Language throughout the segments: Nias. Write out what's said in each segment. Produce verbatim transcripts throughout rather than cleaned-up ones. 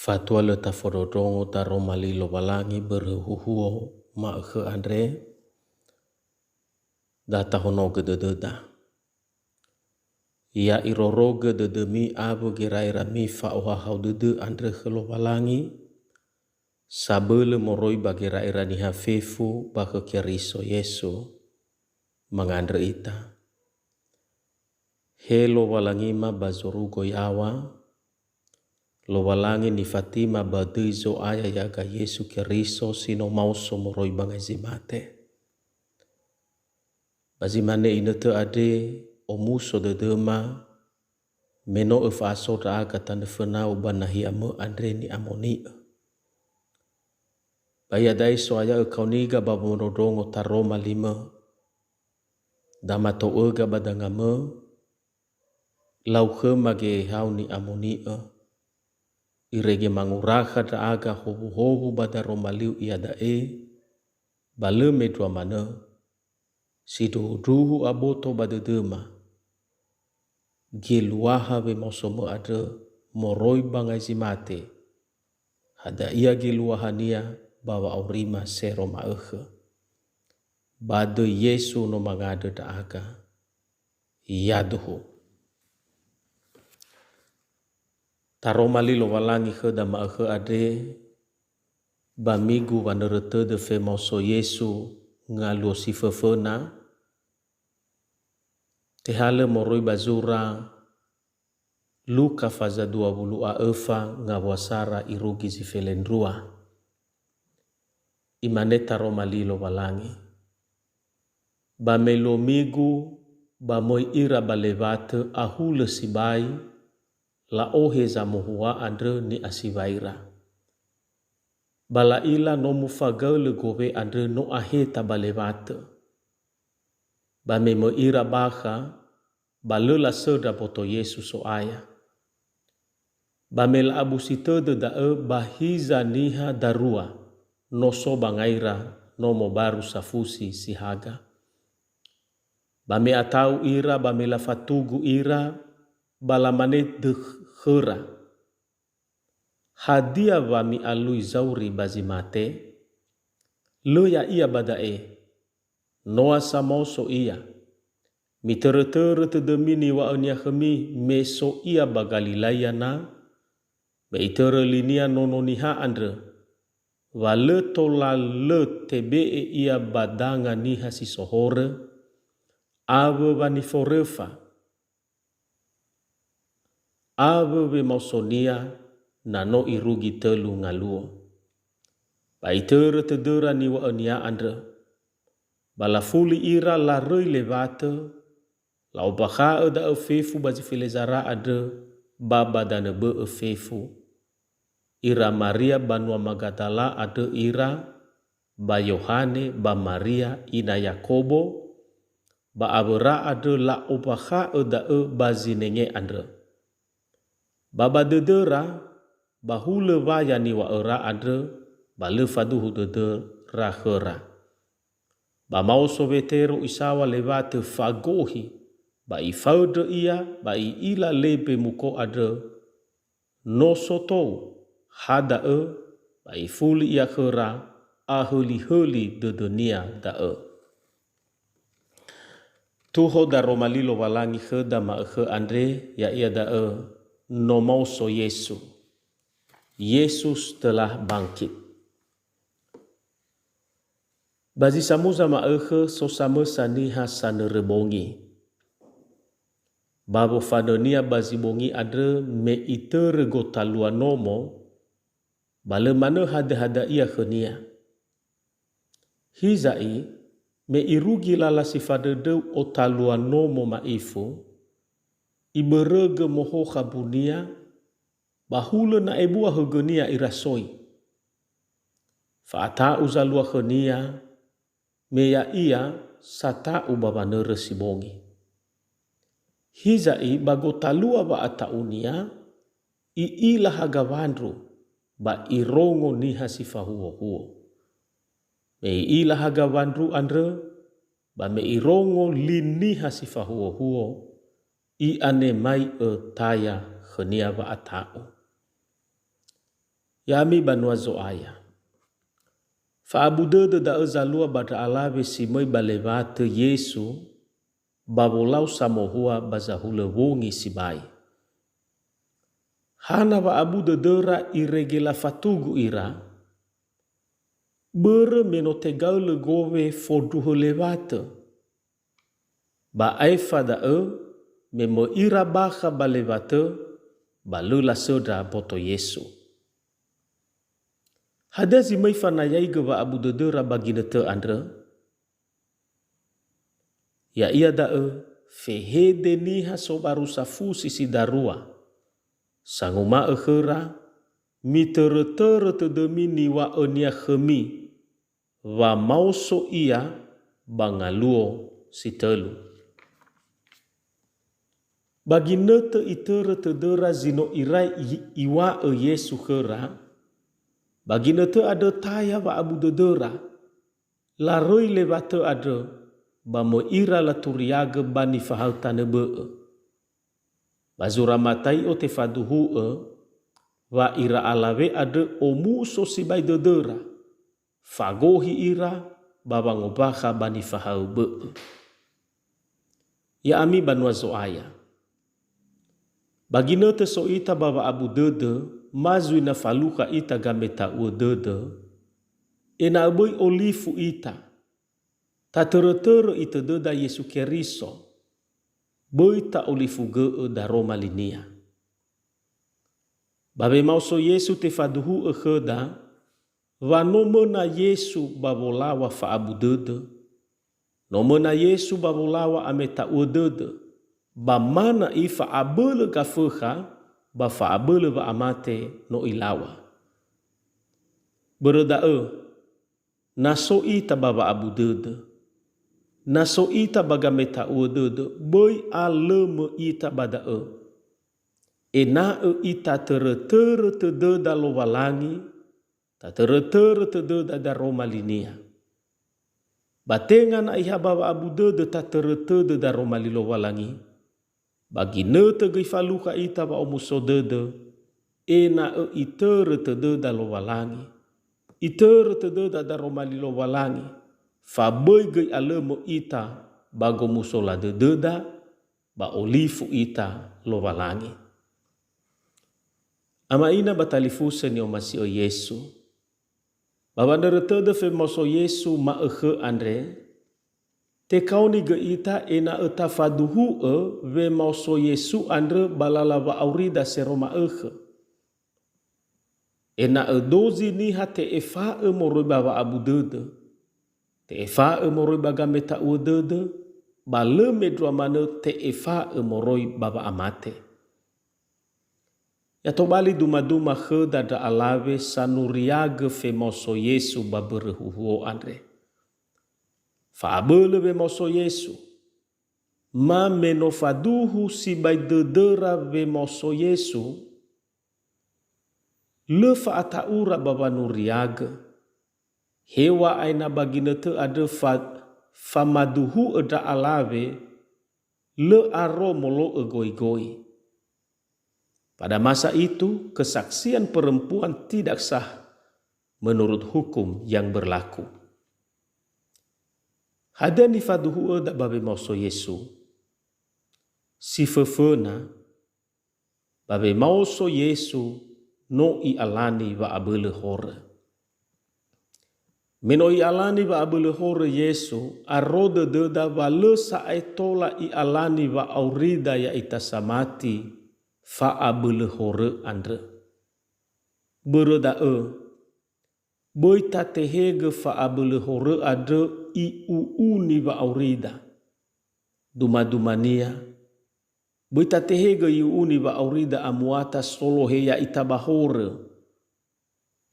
Fatua lö tafondrondrongo daroma li Lowalangi börö huhuo ma'ökhö andre, da tahonogö dödöda. Ya irorogö dödömi awö gera'erami fa'ohahau dödö andrö khö Lowalangi, sabölö moroi ba gera'era niha fefu ba khö Keriso Yesu, mangandrö ita. He Lowalangima ba zorugo yaŵa, Lowalangi nifatima ba döi Zo'aya ya'aga Yesu Keriso si no maoso moroi ba ngai zi mate. Ba zi mane inötö andre omuso dödöma, me no öfa'aso ndra'aga tanö fönau ba nahiamö andre ni'amoni'ö. Ba iada'e so'aya'ö kaoniga ba wondrondrongo taroma limö. Da matou'öga ba dangamö, lau khöma ge'ehau ni'amoni'ö, irege mangurakha ndra'aga howuhowu ba daroma liu iada'e, ba lö mendrua manö, sindruhundruhu aboto ba dödöma, geluaha wemaosomö andrö moroi ba ngai zi mate, hadia geluahania ba wa'aurima sero ma'ökhö. Ba döi Yesu no mangandrö ndra'aga. Yaduhu. Taroma li Lowalangi khöda ma'ökhö andre, ba migu wanörö tödö femaoso Yesu ngaluo si föföna, tehalö moroi ba zura Luka faza dua wulu a öfa ngawua sara irugi zi felendrua. Imane taroma li Lowalangi, "Ba me luo migu ba möi ira ba lewatö ahulö sibai, la'ohe zamohua andrö ni'asiwaira. Ba la'ila no mufagaölö gowe andrö no aheta ba lewatö. Ba me möi ira bakha, ba lö lasöndra mboto Yesu So'aya. Ba me la'abusi tödö da'ö ba hiza niha darua, no so ba ngaira nomo baru safusi si haga. Ba me ata'u ira, ba me lafatugu ira, ba lamane dökhöra, 'Hadia wa mi'alui zauri ba zi mate? Lö ya'ia ba da'e. Noa samaoso ia. Mitörötörö tödömi niŵa'önia khömi me so ia ba Galilaia na, me itörö linia Nono Niha andrö, wa lö tola lö tebe'e ia ba danga niha si so horö, awö wa niforöfa, awö wemaosonia na no irugi tölu ngaluo. Ba itörö tödöra niŵa'önia andrö. Ba lafuli ira laröi lewatö, la'ombakha'ö da'ö fefu ba zi felezara andrö ba ba danö bö'ö fefu. Ira Maria banua Magadala andrö ira, ba Yohane, ba Maria ina Yakobo, ba awöra andrö la'ombakha'ö da'ö ba zinenge andrö. Ba ba dödöra, ba hulö waya niŵa'öra andrö, ba lö faduhu dödöra khöra. Ba maoso Wetero isaŵa lewatö fagohi, ba ifaöndrö ia, ba i'ila lembe muko andrö, no so tou, ha da'ö, ba ifuli ia khöra, ahölihöli dödönia da'ö." Tuho daroma li Lowalangi khöda ma'ökhö andre, ya'ia da'ö no maoso Yesu. Yesus telah bangkit. Ba zi samuza ma'ökhö so samösa niha sanörö bongi. Ba wofanönia ba zi bongi andrö me itörö gotalua nomo, ba lö manö hadahada ia khönia. Hiza'i, me irugi lala si fandröndröu otalua nomo ma'ifu, ibörögö moho khabunia, ba hulö na ebua högönia irasoi. Fa'ata'u zalua khönia, me ya'ia sata'u ba wanörö si bongi. Hiza'i ba gotalua wa'ata'unia, i'ila haga wandru, ba irongo niha si fahuohuo. Me i'ila haga wandru andrö, ba me irongo li niha si fahuohuo, i'anemai'ö taya khönia wa'ata'u. Ya'ami banua Zo'aya. Fa'abu dödö da'ö zalua ba ndra alawe si möi ba lewatö Yesu ba wolau samohua ba zahulö wongi sibai. Hana wa'abu dödöra irege lafatugu ira? Börö me no tegaölö gowe fondruhö lewatö. Ba aefa da'ö, me möi ira bakha ba lewatö, ba lö lasöndra mboto Yesu. Hadia zi möi fanayaigö wa'abu dödöra ba ginötö andrö? Ya'ia da'ö, fehede niha sobaru safusi si darua, sanguma'ö khöra, "Mitörö-törö tödömi niŵa'önia khömi, wa maoso ia ba ngaluo si tölu." Ba ginötö itörö tödöra zi no irai i-, iŵa'ö Yesu khöra, ba ginötö andrö taya wa'abu dödöra, laröi lewatö andrö, ba möi ira laturiagö ba nifahaö tanö bö'ö. Ba zura matai'o tefaduhu'ö wa ira alawe andrö omuso sibai dödöra, fagohi ira ba wangombakha ba nifahaö bö'ö. Ya'ami banua Zo'aya. Ba ginötö so ita ba wa'abu dödö, ma zui na falukha ita gameta'uö dödö, ena'ö böi olifu ita, tatörötörö itödöda Yesu Keriso, böi ta'olifugö'ö daroma linia. Ba wemaoso Yesu tefaduhu'ö khöda, wa no möna Yesu ba wolaŵa fa'abu dödö, no möna Yesu ba wolaŵa ameta'uö dödö, ba ma na'i fa'abölö Gafökha ba fa'abölö wa'amate no ilaŵa. Börö da'ö, na so ita ba wa'abu dödö, na so ita ba gameta'uö dödö, böi alömö ita ba da'ö. Ena'ö itatörötörö tödöda Lowalangi, tatörötörö tödöda daroma linia. Ba tenga na'iha ba wa'abu dödö tatörötödö daroma li Lowalangi, ba ginötö göi falukha ita wa'omuso dödö, ena'ö itörö tödöda Lowalangi, itörö tödöda daroma li Lowalangi, fa böi göi alömö ita ba gomusola dödöda, ba olifu ita Lowalangi. Ama ina ba talifusö ni'omasi'ö Yesu. Ba wanörö tödö femaoso Yesu ma'ökhö andre, tekaoni göi ita ena'ö tafaduhu'ö wemaoso Yesu andrö ba lala wa'aurida sero ma'ökhö. Ena'ö dozi niha te'efa'ö moroi ba wa'abu dödö, te'efa'ö moroi ba gameta'uö dödö, ba lö mendrua manö te'efa'ö moroi ba wa'amate. Ya tobali dumaduma khöda ndra alawe sanuriagö femaoso Yesu ba mbörö huhuo andre. Fa'abölö wemaoso Yesu, ma me no faduhu sibai dödöra wemaoso Yesu, lö fa'ata'ura ba wanuriagö. Heŵa'ae na ba ginötö andrö fa-, famaduhu'ö ndra alawe, lö aro molo'ö goigoi. Pada masa itu, kesaksian perempuan tidak sah menurut hukum yang berlaku. Hadia nifaduhu'öda ba wemaoso Yesu? Si föföna, ba wemaoso Yesu no i'alani wa'abölö horö. Me no i'alani wa'abölö horö Yesu, aro dödöda wa lö sa'ae tola i'alani wa'aurida ya'ita samati fa'abölö horö andrö. Börö da'ö, böi tatehegö fa'abölö horö andrö i'u'uni wa'aurida. Dumadumania, böi tatehegö i'u'uni wa'aurida amuata solohe ya'ita ba horö,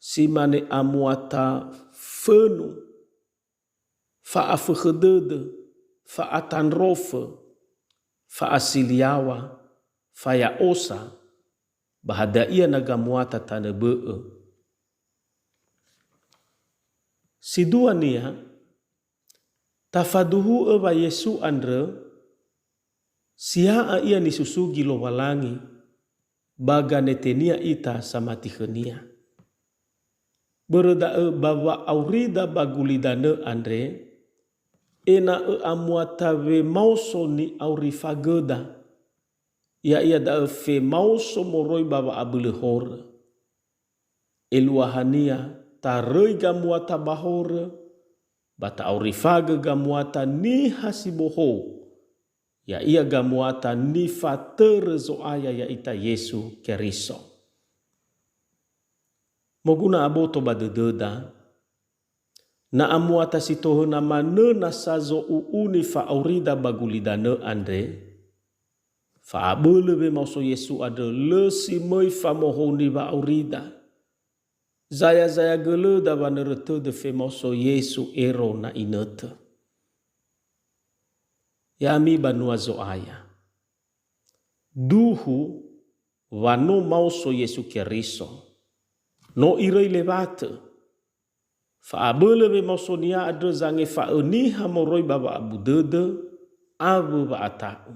si mane amuata fönu, fa'afökhö dödö, fa'atandrofö, fa'asiliaŵa, faya'osa, ba hadia ia na gamuata tanö bö'ö. Si duania, tafaduhu'ö wa Yesu andrö, sia'a ia nisusugi Lowalangi, ba ganetenia ita samati khönia. Börö da'ö ba wa'aurida ba gulidanö andre, ena'ö amuata wemaoso ni'aurifagöda, ya'ia da'ö femaoso moroi ba wa'abölö horö. Eluahania taröi gamuata ba horö, ba ta'aurifagö gamuata niha si bohou, ya'ia gamuata nifatörö Zo'aya ya'ita Yesu Keriso. Moguna aboto ba dödöda, na amuata si tohöna manö nasa zo'u'u nifa'aurida ba gulidanö andre, fa'abölö wemaoso Yesu andrö lö si möi famohouni wa'aurida. Zaya-zaya gölöda wanörö tödö femaoso Yesu ero na inötö. Ya'ami banua Zo'aya. Duhu wa no maoso Yesu Keriso. No iröi lewatö. Fa'abölö wemaosonia andrö zangefa'ö niha moroi ba wa'abu dödö awö wa'ata'u.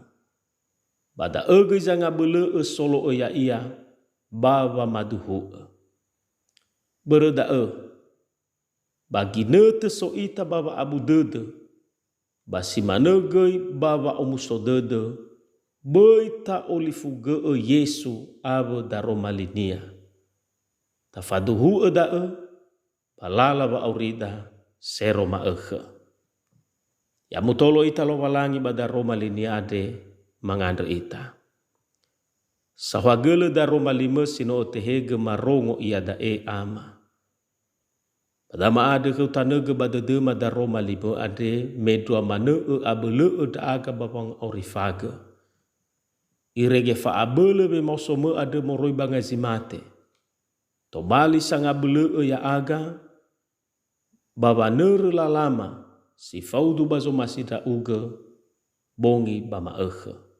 Ba da'ö göi zangabölö'ö solo'ö ya'ia ba wamaduhu'ö. Börö da'ö, ba ginötö so ita ba wa'abu dödö, ba si manö göi ba wa'omuso dödö, böi ta'olifugö'ö Yesu awö daroma linia. Tafaduhu'ö da'ö, ba lala wa'aurida sero ma'ökhö. Ya mutolo ita Lowalangi ba daroma linia andre mangandrö ita. Saohagölö daroma limö si no ötehegö marongo iada'e, Ama. Ba dama'andrö khöu tanögö ba dödöma daroma limö andre, mendrua manö ö'abölö'ö ndra'aga ba wanga'aurifagö. Irege fa'abölö wemaosomö andrö moroi ba ngazi mate. Tobali sangabölö'ö ya'aga, ba wanörö lalama si faudu ba zomasi ndra'ugö bongi ba ma'ökhö.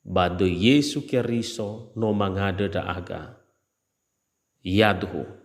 Ba döi Yesu Keriso no mangandrö ndra'aga. Yaduhu.